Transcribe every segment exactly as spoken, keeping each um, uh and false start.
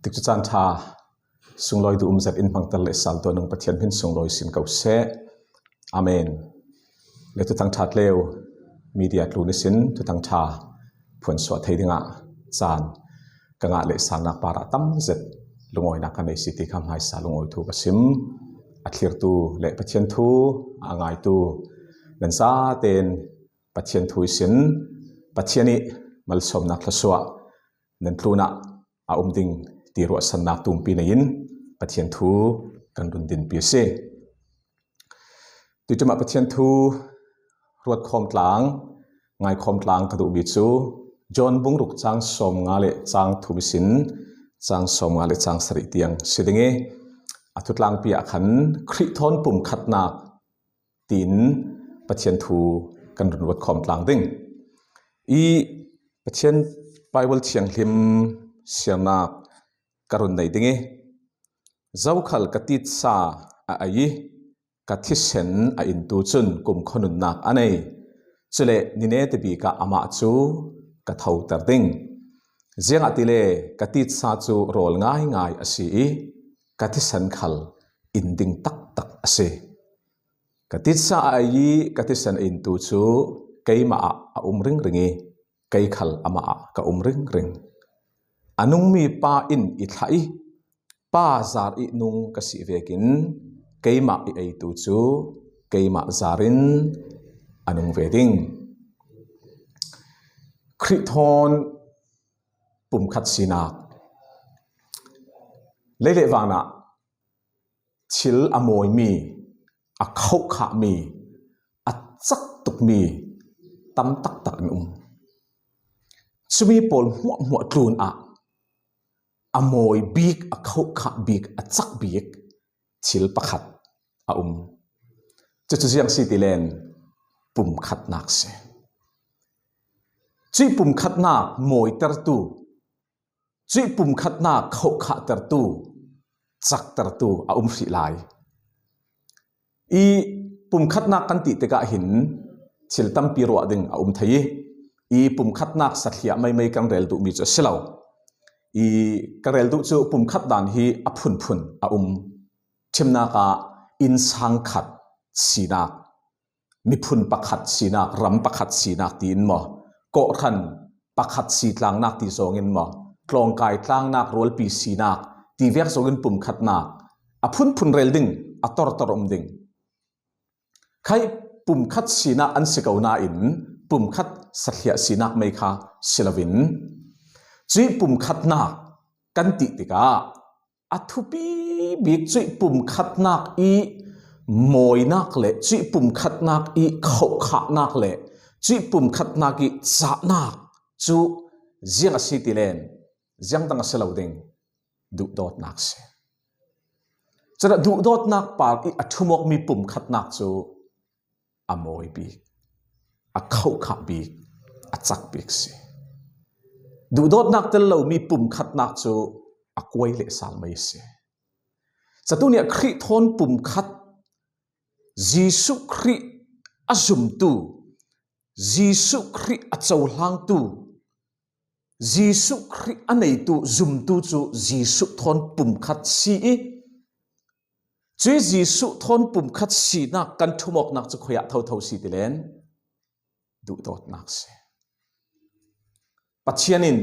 Tikcu caan ṭha sunglawi duh um zet in hmangtel le sal tuan nung Pathian hmin sunglawi sin ko seh. Amen. Le thuthang ṭha tleu media tlun ihsin thuthang ṭha phuansuah thei dingah caan ka ngah le salnak parah tam zet lungawinak ka nei si ti kha hmaisa lungawi thu ka sim. A thlirtu le Pathian thu a ngaitu nan zaten Pathian thu ihsin Pathian ih malsawmnak thluasuah nan tlunah a um ding ti ruahsannak tumpi nei in Pathian thu kan run dinpi a si. Tuiṭum ah Pathian thu ruat khawm tlang, ngai khawm tlang ka duhmi cu John bung ruk cang sawm nga le cang thum ihsin cang sawm nga le cang sarih tiang si ding ih a thutlangpi ah khan Khrih thawn pumkhatnak tiin Pathian thu kan run ruat khawm tlang ding. Ih Pathian Bible thianghlim siarnak ka run nei ding ih, zokhal ka titsa a ei ih ka thisen a intu cun kumkhua nunnak a nei. Cule ni neta bik ah amah cu ka thoter ding. Ziangahtile ka titsa cu rawl ngaingai a si ih ka thisen khal in ding taktak a si. Ka titsa a ei ih ka thisen a intu cu keimah ah a um ringring ih kei khal amah ah ka um ringring. A nungmi Pa in i thlah ih Pa zar ih nung ka si vekin keimah ih eitu cu keimah zar in a nung ve ding. Khrih thawn pumkhat sinak. Lei le van ah thil a mawimi, a khohkhahmi, a cak tukmi tam taktak an um. Cumi pawl hmuahhmuah tlun ah a mawi bik, a khohkhah bik, a cak bik thil pakhat a um. Cucu ziang si ti len pumkhatnak si. Cuih pumkhatnak mawitertu, cuih pumkhatnak khohkhahtertu, caktertu a um hrih lai. Ih pumkhatnak kan tih tikah hin thil tampi ruah ding a um thei ih, ih pumkhatnak sathliah meimei kan rel duhmi cu a si lo. Ih ka rel duh cu pumkhat dan hi a phunphun a um. Ṭhimnak ah innsang khat sinak, miphun pakhat sinak, ram pakhat sinak tiin maw, kawhhran pakhat si tlangnak ti zawngin maw, tlawngkai tlangnak rualpi sinak ti vek zawngin pumkhatnak a phunphun rel ding, a tortor um ding. Khai pumkhat sinak an si ko nain pumkhat sathliah sinak mei kha si loin cuih pumkhatnak kan tih tikah a thupi bik cuih pumkhatnak ih mawinak le cuih pumkhatnak ih khohkhahnak le cuih pumkhatnak ih cahnak cu ziang a si ti len ziang dang a si lo ding, duhdawtnak si. Culah duhdawtnak par ih a ṭhumawkmi pumkhatnak cu a mawi bik, a khohkhah bik, a cak bik si. Duhdawtnak tel lomi pumkhatnak cu a kuai le sal mei si. Catu nih Khrih thawn pumkhat, Jesuh Khrih a zumtu, Jesuh Khrih a cohlangtu, Jesuh Khrih a neitu zumtu cu Jesuh thawn pumkhat si ih, cuih Jesuh thawn pumkhat sinak kan ṭhumawknak cu khuiah thotho si ti len duhdawtnak si. Pathian in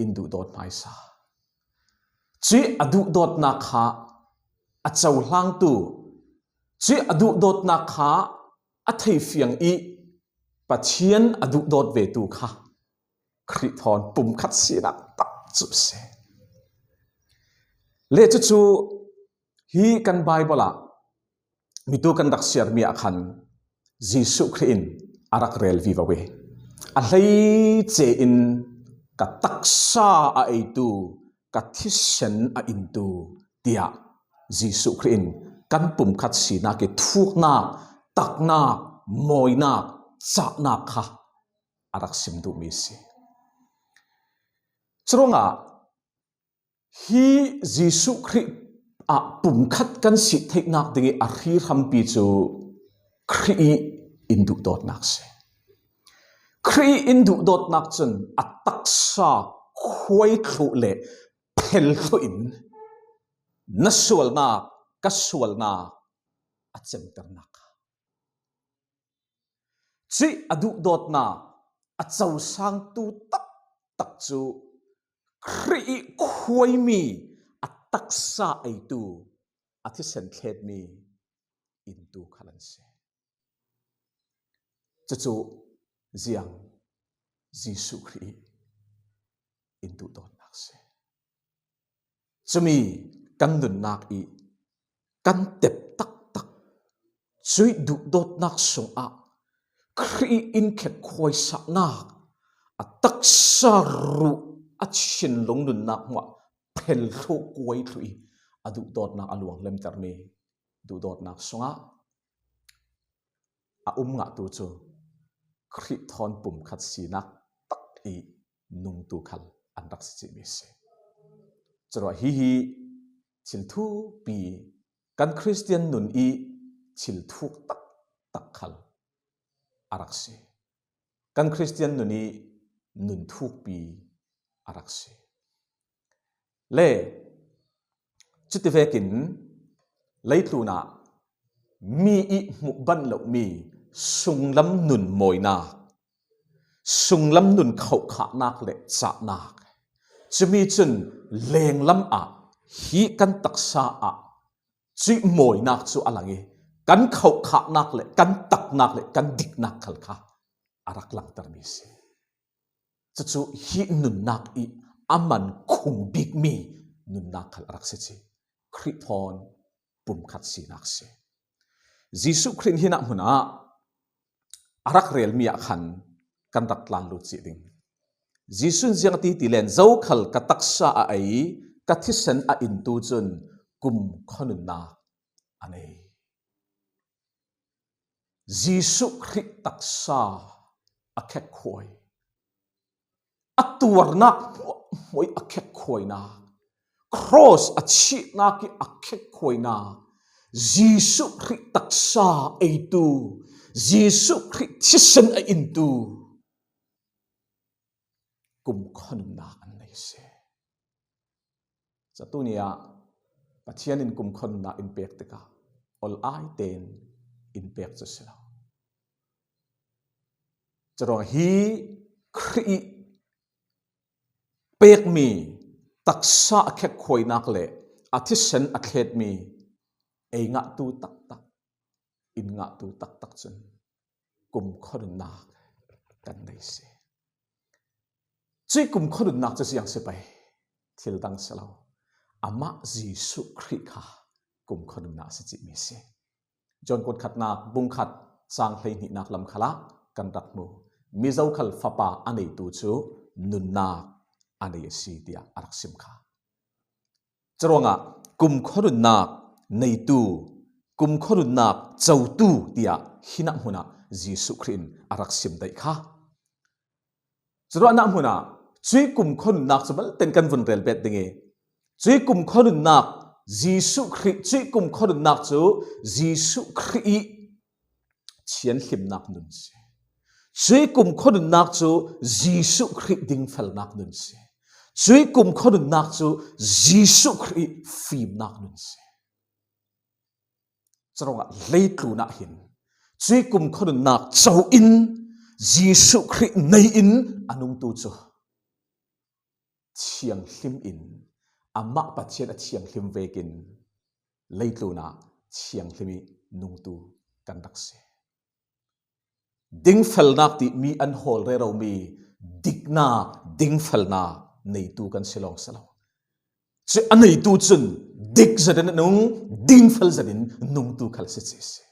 in duhdawt hmaisa. Cuih a duhdawtnak kha a cohlangtu, cuih a duhdawtnak kha a theifiang ih Pathian a duhdawt vetu kha Khrih thawn pumkhat sinak tak cu si. Le cucu hi kan Baibal ah mitu kan rak siarmi ah khan Jesuh Khrih in a rak rel vivo ih a hleice in ka taksa a eitu, ka thisen a intu tiah Jesuh Khrih in kan pumkhat sinak ih thuknak, taknak, mawinak, cahnak kha a rak sim duhmi si. Curuangah hi Jesuh Khrih ah pumkhat kan si theihnak dingih a hrihampi cu Khrih ih in duhdawtnak si. Khrih ih in duhdawtnak cun a taksa khuai thluh le phel thluh in na sualnak, ka sualnak a cemternak kha. Cuih a duhdawtnak a cosangtu taktak cu Khrih ih khuaimi a taksa eitu, a thisen thletmi intu khal an si. Cucu ziang Jesuh Khrih ih in duhdawtnak si. Cumi kan nunnak ih kan tep taktak cuih duhdawtnak sungah Khrih in khetkhuaisaknak a taksa ruh a thinlung nunnak hmuah phel thluh kuai thluh ih a duhdawtnak a luang lemtermi duhdawtnak sungah a um ngahtu cu Khrih thawn pumkhat sinak tak ih nungtu khal an rak si cihmi a si. Curuah hihi thil thupi kan Khristian nun ih thil thuk taktak khal a rak si. Kan Khristian nun ih nun thukpi a rak si. Le cuti vekin leitlun ah mi ih hmuh banh lomi sunglam nun mawinak, sunglam nun khohkhahnak le cahnak, cumi cun lenglam ah hi kan taksa ah cuih mawinak cu a lang ih kan khohkhahnak le kan taknak le kan diknak khal kha a rak langtermi a si. Cucu hi nunnak ih a man khung bikmi nunnak khal a rak si ci. Khrih thawn pumkhat sinak si. Jesuh Khrih hi nahhmun ah a rak relmi ah khan kan rak tlan lut cih ding. Jesuh in ziang a ti ti len, zokhal ka taksa a ei, ka thisen a intu cun kumkhua nunnak a nei. Jesuh Khrih taksa a khetkhuai, a tuarnak hmuahhmuah a khetkhuainak, cross a thihnak ih a khetkhuainak, Jesuh Khrih taksa eitu, Jesuh Khrih thisen a intu kumkhua nunnak an nei si. Catu ni ah Pathian in kumkhua nunnak in pek tikah ol ai tein in pek cu si lo. Curuang hi Khrih ih pekmi taksa a khetkhuainak le a thisen a thletmi ei ngahtu taktak, in ngahtu taktak cun kumkhua nunnak kan nei si. Cuih kumkhua nunnak cu ziang si pei, thil dang si lo. Amah Jesuh Khrih kha kumkhua nunnak a si cihmi si. John kutkhatnak bungkhat cang hleihnihnak lam khalah kan rak hmu. Mi zokhal fapa a neitu cu nunnak a nei a si, tiah a rak sim kha. Curuangah kumkhua nunnak neitu, kumkhua nunnak cotu tiah hi nahhmun ah Jesuh Khrih in a rak sim daih kha. Curuah nahhmun ah cuih kumkhua nunnak cu malte in kan vun relbet ding ih, cuih kumkhua nunnak Jesuh Khrih, cuih kumkhua nunnak cu Jesuh Khrih ih thianhlimnak nun si. Cuih kumkhua nunnak cu Jesuh Khrih dingfelnak nun si. Cuih kumkhua nunnak cu Jesuh Khrih fimnak nun si. Curuangah leitlun ah hin cuih kumkhua nunnak co in Jesuh Khrih nei in a nungtu cu thianghlim in amah Pathian a thianghlim vekin leitlun ah thianghlim ih nungtu kan rak si. Dingfelnak ti mi an hawl reromi diknak, dingfelnak neitu kan si lawng si lo. Cuih a neitu cun dik zetin a nung, dingfel zetin nungtu khal si ci si.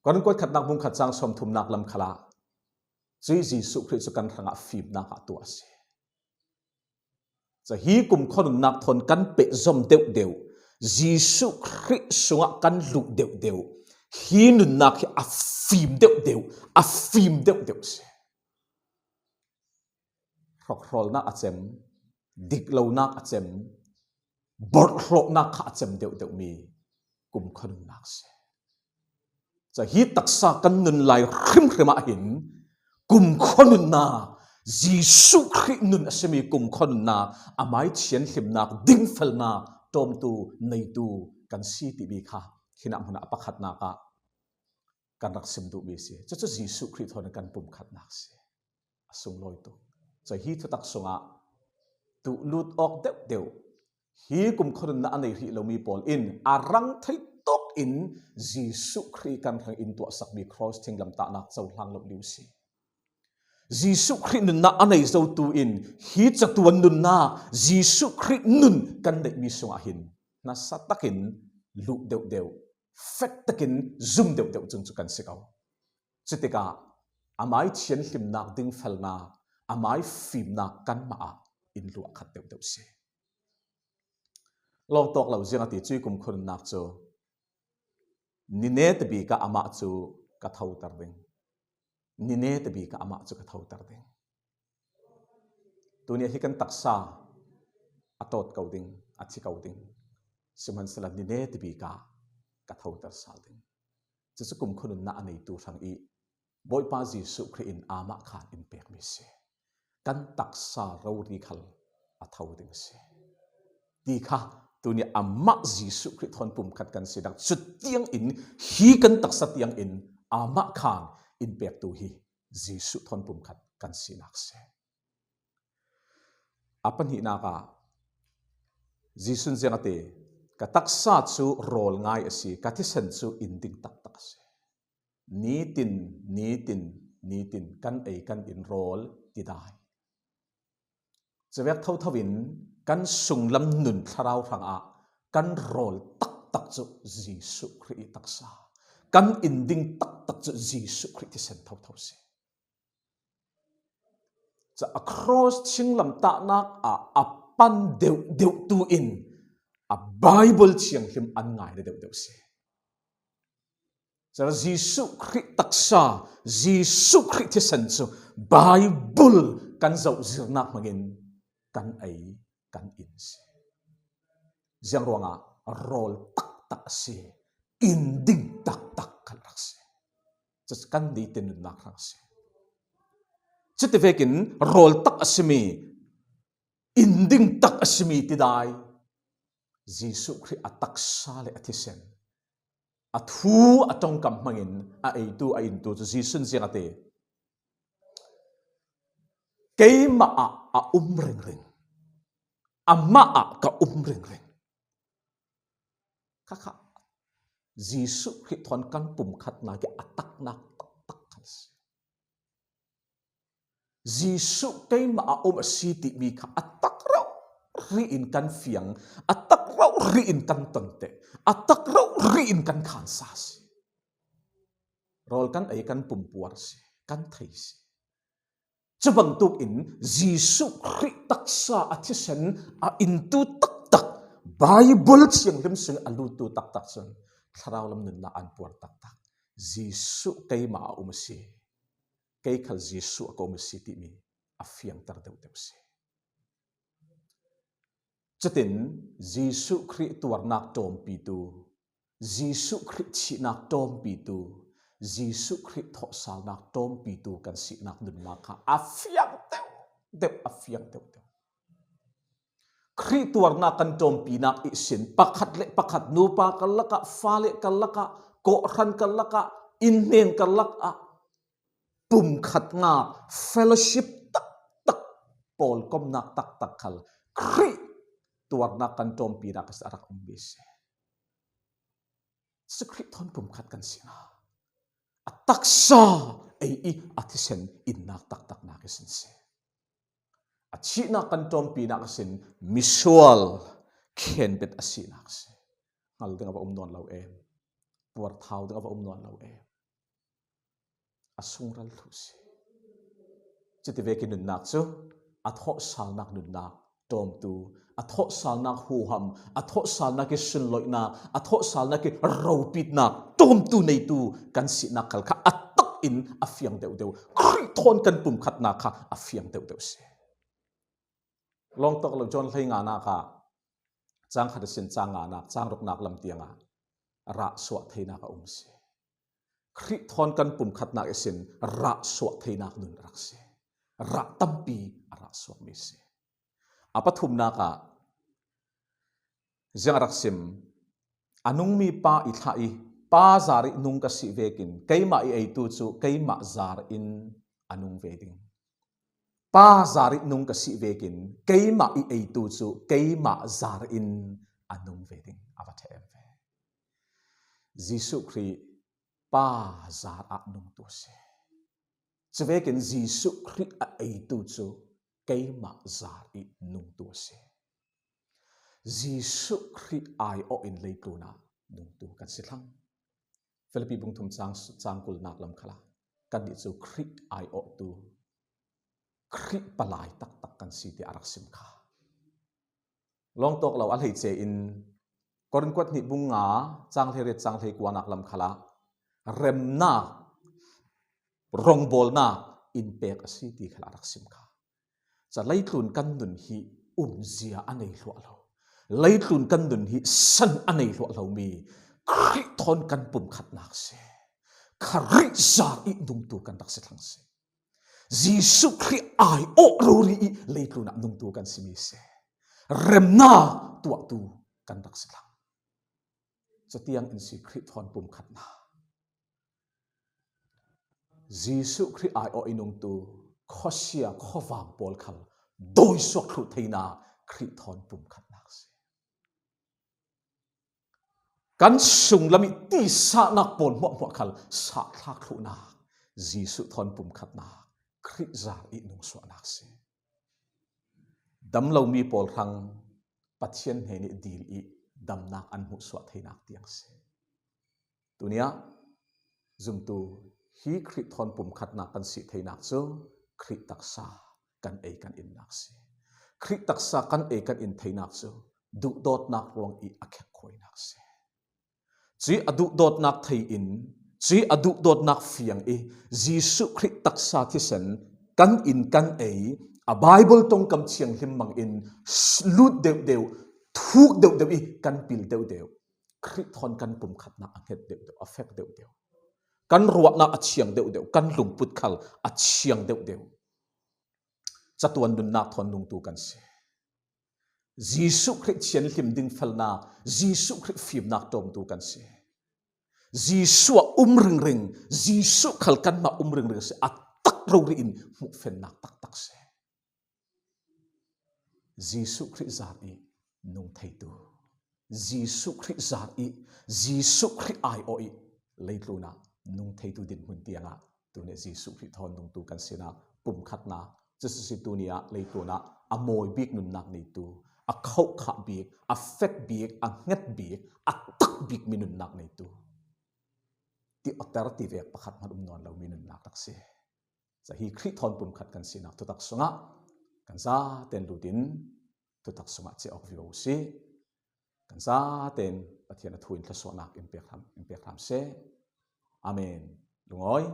Korin kutkhatnak bungkhat cang sawmthumnak lam khalah cuih Jesuh Khrih cu kan hrangah fimnak ah tuah a si. Cun hi kumkhua nunnak thawn kan pehzom deuhdeuh, Jesuh Khrih sungah kan luh deuhdeuh, hi nunnak hi a fim deuhdeuh, a fim deuhdeuh a si. Hrokhrawlnak a cem, diklonak a cem, borhhlawhnak kha a cem deuhdeuhmi kumkhua nunnak a si. Cun hi taksa kan nun lai hrimhrim ah hin kumkhua nunnak Jesuh Khrih nun a simi kumkhua nunna, a mai thianhlimnak, dingfelna, tawmtu, neitu kan si timi kha hinah hmunah a pakhatnak ah kan rak sim duhmi si. Cucu Jesuh Khrih thawn kan pumkhatnak si. A sunglawi tuk. Cun hi thutak sungah tuhlut awk deuhdeuh, hi kumkhua nunna a nei rih lomi pawl in a rang thei tawk in Jesuh Khrih kan hrang in tuahsakmi cross thinglamtahnak cohlang lo liu si. Jesuh Khrih nunnak a nei zotu in hi catuan nunnak Jesuh Khrih nun kan neihmi sungah hin nasa takin luh deuhdeuh, fek takin zum deuhdeuh cungcu kan si ko. Cutikah amai thianhlimnak, dingfelnak, amai fimnak kanmah ah in luah khat deuhdeuh si. Lawng tawk lo ziang a ti cuih kumkhua nunnak cu, nine tabik ah amah cu ka thoter ding. Nine tabik ah amah cu ka thoter ding. Tuni ah hi kan taksa a tawt ko ding, a thi ko ding. Sihmanhsehlaw nine tabik ah ka thoter sal ding. Cucu kumkhua nunnak a neitu hrang i Bawipa Jesuh Khrih in amah khan in pekmi si. Kan taksa rori khal a tho ding si. Ti kha tuni amah Jesuh Khrih thawn pumkhat kan sinak, cutiang in hi kan taksa tiang in amah khan in pektu hi Jesuh thawn pumkhat kan sinak si. A pahnihnak ah Jesuh in ziang a ti, ka taksa cu rawl ngai a si, ka thisen cu in ding taktak a si. Nitin, nitin, nitin kan ei kan in rawl tidai. Cuvek thotho in kan sunglam nun thlarau hrangah kan rawl taktak cu Jesuh Khrih i taksa, kan in ding taktak cu Jesuh Khrih thisen thotho si. Ca a cross thinglamtahnak ah a pan deuhdeuh tu in a Bible thianghlim an ngai na deuhdeuh si. Cun Jesuh Khrih taksa, Jesuh Khrih thisen cu Bible kan zohzirnak hmangin kan ei, kan in si. Ziang ruangah rawl taktak a si, in ding taktak kan rak si. Cu kan nitin nunnak hrang si. Cutivekin rawl tak a simi, in ding tak a simi tidai Jesuh Khrih a taksa le a thisen, a thu a ṭongkam hmangin a eitu, a intu cu Jesuh in ziang a ti, keimah ah a um ringring, amah ah ka um ringring. Khakha Jesuh Khrih thawn kan pumkhatnak i a taknak taktak kan si. Jesuh keimah a um a si timi kha a tak rori in kan fiang, a tak rori in kan tonteh, a tak rori in kan khansa si. Rawl kan ei, kan pumpuar si, kan thei si. Cu bantuk in Jesuh Khrih taksa a thisen a intu taktak Bible thianghlim sung a lutu taktak cun thlarau lam nunnak an puar taktak. Jesuh keimah a um a si, kei khal Jesuh a ka um a si timi a fiangter deuhdeuh si. Cutin Jesuh Khrih tuarnak ṭawmpitu, Jesuh Khrih thihnak ṭawmpitu, Jesuh Khrih thawhsalnak ṭawmpitu kan sinak nunnak kha a fiang deuhdeuh, a fiang deuhdeuh. Khrih tuarnak kan ṭawmpinak ihsin pakhat le pakhat, nupa kan lakah, fale kan lakah, kawhhran kan lakah, innhnen kan lakah, pumkhatnak, fellowship taktak, pawlkomnak taktak khal Khrih tuarnak kan ṭawmpinak a rak ummi si. Jesuh Khrih thawn pumkhat kan si hna. A taksa ei i a thisen innak taktaknak i sin si. A thihnak kan ṭawmpinak a sin misual khenbet a sinak si. Hngal ding a va um nawn lo em? Puarthau ding a va um nawn lo em? A sungral thluh si. Cutivekin nunnak cu a thawhsalnak nunnak ṭawmtu, a thawhsalnak huham, a thawhsalnak i sunloihnak, a thawhsalnak i ropitnak ṭawmtu neitu kan sinak khal kha a tak in a fiang deuhdeuh. Khrih thawn kan pumkhatnak kha a fiang deuhdeuh si. Lawng tawk lo John hlei nganak ah cang khat a sin cang nganak, cang ruknak lam tiangah rah suah theinak a um si. Khrih thawn kan pumkhatnak ihsin rah suah theinak nun a rak si. rah tampi a rah suak mi si. A pathumnak ah ziang a rak sim, a nungmi pa i thlah i, pa zar i nung ka si vekin keimah i eitu cu keimah zar in a nung ve ding. Pa zar i nung ka si vekin keimah i eitu cu keimah zar in a nung ve ding. A va ṭheh em ve. Jesuh Khrih pa zar ah nungtu a si. Cuvekin Jesuh Khrih a eitu cu keimah zar i nungtu a si. Jesuh Khrih aiawh in leitlun ah nungtu kan si thlang. Filipi bung thum cang, cang kulnak lam khalah kannih cu Khrih aiawhtu, Khrih palai taktak kan si tiah a rak sim kha. Lawng tawk lo a hleice in Korin kuat hnih bung nga cang hleiriat cang hleikuanak lam khalah remnak, rongbawlnak in pek a si ti khalah a rak sim kha. Ca leitlun kan nun hi umzia a nei hluah lo. Leitlun kan nun hi san a nei hluah lomi Khrih thawn kan pumkhatnak si. Khrih zar i nungtu kan rak si thlang si. Jesuh Khrih aiawh rori i leitlun ah nungtu kan simi si. Remnak tuahtu kan rak si thlang. Catiang in si Khrih thawn pumkhatnak. Jesuh Khrih aiawh i nungtu khuasia khuavang pawl khal dawisuak thluh theinak Khrih thawn pumkhatnak si. Kan sunglam i tisahnak pawl hmuahhmuah khal sahthlak thluhnak Jesuh thawn pumkhatnak Khrih zar i nungsuahnak si. Dam lomi pawl hrang Pathian hnen i dil i damnak an hmuhsuah theinak tiang si. Tuniah zumtu hi Khrih thawn pumkhatnak kan si theinak cu Khrih taksa kan ei kan innak si. Khrih taksa kan ei kan in theinak cu duhdawtnak ruang i a khekkhuainak si. Cuih a duhdawtnak thei in, cuih a duhdawtnak fiang i Jesuh Khrih taksa thisen kan in kan ei, a Baibal tongkam thianghlim mang in lut deuhdeuh, thuk deuhdeuh i kan pil deuhdeuh. Khrih thawn kan pumkhatnak a hnget deuhdeuh, a fek deuhdeuh. Kan ruahnak a thiang deuhdeuh, kan lungput khal a thiang deuhdeuh. Catuan nunnak thawn nungtu kan si. Jesuh Khrih thianhlim ding felnak, Jesuh Khrih fimnak ṭawmtu kan si. Jesuh a um ringring, Jesuh khal kanmah um ringring si, a tak rori in hmuhfennak taktak si. Jesuh Khrih zar i nung theitu, Jesuh Khrih zar i, Jesuh Khrih aiawh i leitlun ah nung theitu dinhmun tiangah tuni Jesuh Khrih thawn nungtu kan sinak pumkhatnak, cucu si tuni ah leitlun ah a mawi bik nunnak neitu, a khohkhah bik, a fek bik, a hnget bik, a tak bikmi nunnak neitu, ti awter ti vek pakhat hmanh um nawn lomi nunnak rak si. Ca hi Khrih thawn pumkhat kan sinak thutak sungah kan zaten lut in thutak sungah ciah awk vivo u sih. Kan zaten Pathian a thu in thluasuahnak in pek hram, in pek hram seh. Amen. Lungawi.